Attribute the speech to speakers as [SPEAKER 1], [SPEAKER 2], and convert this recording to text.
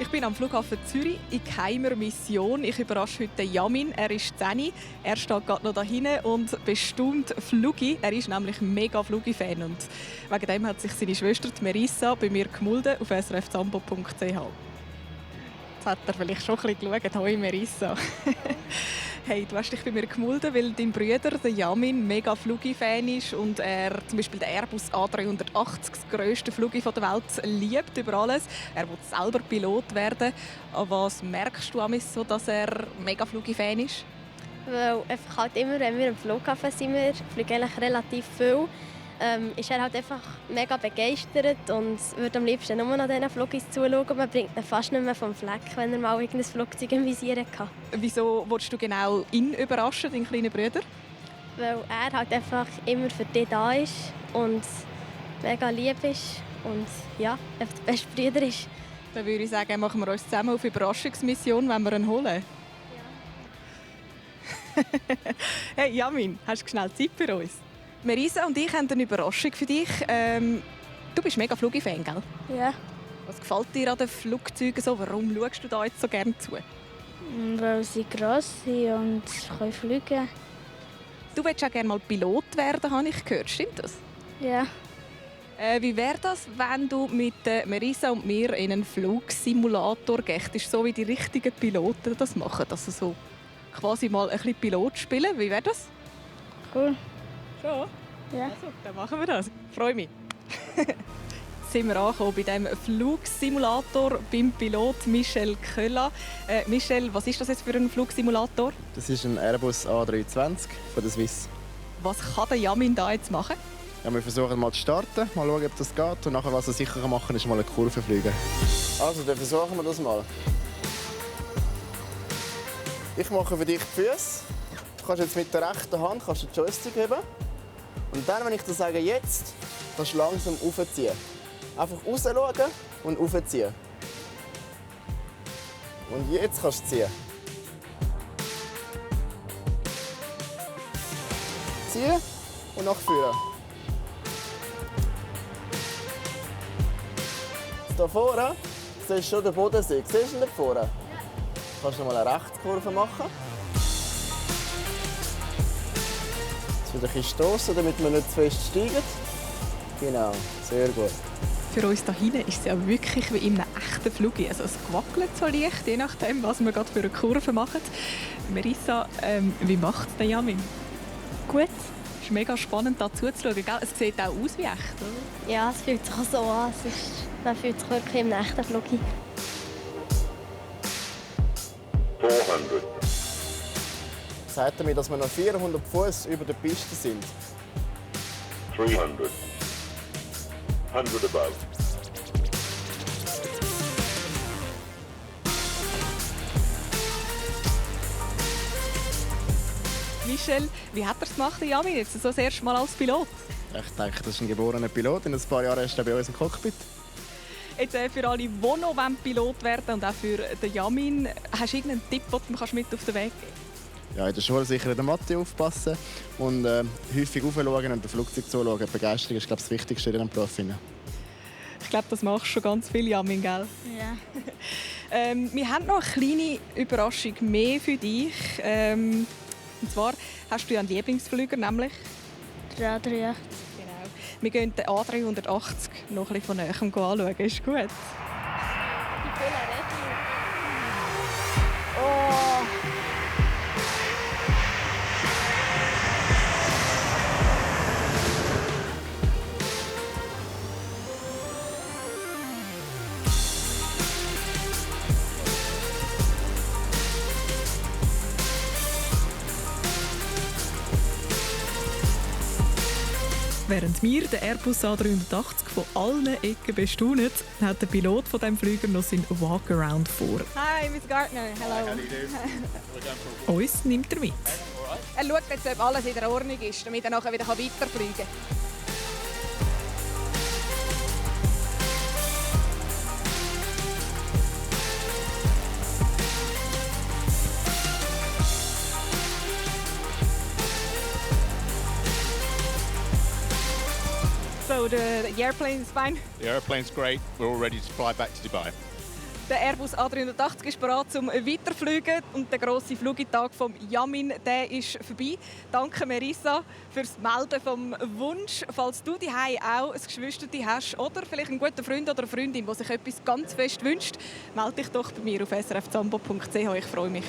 [SPEAKER 1] Ich bin am Flughafen Zürich in geheimer Mission. Ich überrasche heute Yamin. Er ist 10. Er steht gerade noch da hinten und bestaunt Flugi. Er ist nämlich mega Flugi-Fan. Und wegen dem hat sich seine Schwester Merissa bei mir gemulden auf srfzambo.ch. Jetzt hat er vielleicht schon ein bisschen geschaut. Hoi Merissa. Hey, du hast dich bei mir gemulden, weil dein Bruder, der Yamin, mega Flugi-Fan ist und er zum Beispiel den Airbus A380, das grösste Flugi der Welt, liebt über alles. Er will selber Pilot werden. An was merkst du so, dass er mega Flugi-Fan ist?
[SPEAKER 2] Weil einfach halt immer, wenn wir am Flughafen sind, wir fliegen eigentlich relativ viel, ist er halt einfach mega begeistert und würde am liebsten nur noch diesen Flugis zuschauen. Man bringt ihn fast nicht mehr vom Fleck, wenn er mal irgendein Flugzeug im Visier hat.
[SPEAKER 1] Wieso willst du genau ihn überraschen, deinen kleinen Bruder?
[SPEAKER 2] Weil er halt einfach immer für dich da ist und mega lieb ist und ja, einfach der beste Bruder ist.
[SPEAKER 1] Dann würde ich sagen, machen wir uns zusammen auf Überraschungsmission, wenn wir ihn holen. Ja. Hey Yamin, hast du schnell Zeit für uns? Merissa und ich haben eine Überraschung für dich. Du bist mega Flugi-Fan, gell?
[SPEAKER 2] Ja.
[SPEAKER 1] Was gefällt dir an den Flugzeugen so? Warum schaust du da jetzt so gerne zu?
[SPEAKER 2] Weil sie gross sind und können fliegen.
[SPEAKER 1] Du willst auch gerne mal Pilot werden, habe ich gehört. Stimmt das?
[SPEAKER 2] Ja.
[SPEAKER 1] Wie wäre das, wenn du mit Merissa und mir in einen Flugsimulator gehst, so wie die richtigen Piloten das machen? Also so quasi mal ein bisschen Pilot spielen. Wie wäre das?
[SPEAKER 2] Cool.
[SPEAKER 1] Schon?
[SPEAKER 2] Ja.
[SPEAKER 1] Also, dann machen wir das. Ich freue mich. Jetzt sind wir angekommen bei diesem Flugsimulator beim Pilot Michel Kölla. Michel, was ist das jetzt für ein Flugsimulator?
[SPEAKER 3] Das ist ein Airbus A320 von der Swiss.
[SPEAKER 1] Was kann der Yamin da jetzt machen?
[SPEAKER 3] Ja, wir versuchen mal zu starten, mal schauen, ob das geht. Und nachher, was wir sicher machen kann, ist mal eine Kurve fliegen. Also, dann versuchen wir das mal. Ich mache für dich die Füße. Du kannst jetzt mit der rechten Hand den Joystick heben. Und dann, wenn ich dir sage, jetzt, kannst du langsam raufziehen. Einfach rausschauen und raufziehen. Und jetzt kannst du ziehen. Ziehen und nach vorne. Hier vorne siehst du schon den Bodensee. Siehst du ihn da vorne? Ja. Kannst du noch mal eine Rechtskurve machen. Jetzt wieder ein bisschen stossen, damit wir nicht zu fest steigen. Genau, sehr gut.
[SPEAKER 1] Für uns hier hinten ist es ja wirklich wie in einem echten Flug. Also es wackelt so leicht, je nachdem, was wir gerade für eine Kurve machen. Merissa, wie macht es der Yamin?
[SPEAKER 2] Gut.
[SPEAKER 1] Es ist mega spannend, da zuzuschauen. Gell? Es sieht auch aus wie echt, oder?
[SPEAKER 2] Ja, es fühlt sich auch so an. Man fühlt sich wirklich im echten Flug.
[SPEAKER 4] 400.
[SPEAKER 3] Sagt er mir, dass wir noch 400 Fuß über der Piste sind.
[SPEAKER 4] 300. 100 above.
[SPEAKER 1] Michel, wie hat er es gemacht, der Yamin, jetzt so das erste Mal als Pilot?
[SPEAKER 3] Ich denke, das ist ein geborener Pilot. In ein paar Jahren ist er bei uns im Cockpit.
[SPEAKER 1] Jetzt für alle, die noch Pilot werden wollen und auch für den Yamin, hast du irgendeinen Tipp, den du mir mit auf den Weg geben kannst?
[SPEAKER 3] Ja, in der Schule sicher in der Mathe aufpassen und häufig aufschauen und dem Flugzeug zuschauen. Begeisterung ist, glaube ich, das Wichtigste in diesem Beruf.
[SPEAKER 1] Ich glaube, das machst du schon ganz viel, Yamin, gell?
[SPEAKER 2] Ja.
[SPEAKER 1] Wir haben noch eine kleine Überraschung mehr für dich. Und zwar hast du ja einen Lieblingsflüger, nämlich?
[SPEAKER 2] Der A380.
[SPEAKER 1] Genau. Wir gehen den A380 noch ein bisschen von näher anschauen. Ist gut?
[SPEAKER 2] Die voller Räder.
[SPEAKER 1] Oh! Während wir den Airbus A380 von allen Ecken bestaunen, hat der Pilot von diesem Flüger noch seinen Walkaround vor.
[SPEAKER 5] Hi, Miss Gardner. Hello.
[SPEAKER 1] Uns nimmt er mit.
[SPEAKER 5] Er schaut jetzt, ob alles in Ordnung ist, damit er nachher wieder weiterfliegen kann.
[SPEAKER 1] So, the airplane is fine?
[SPEAKER 6] The airplane's great. We're all ready to fly back to Dubai.
[SPEAKER 1] Der Airbus A380 ist bereit zum Weiterfliegen und der grosse Flugtag von Yamin, der ist vorbei. Danke Marisa fürs Melden vom Wunsch. Falls du daheim auch ein Geschwisterchen hast oder vielleicht einen guten Freund oder eine Freundin, die sich etwas ganz fest wünscht, melde dich doch bei mir auf srfzambo.ch. Ich freue mich.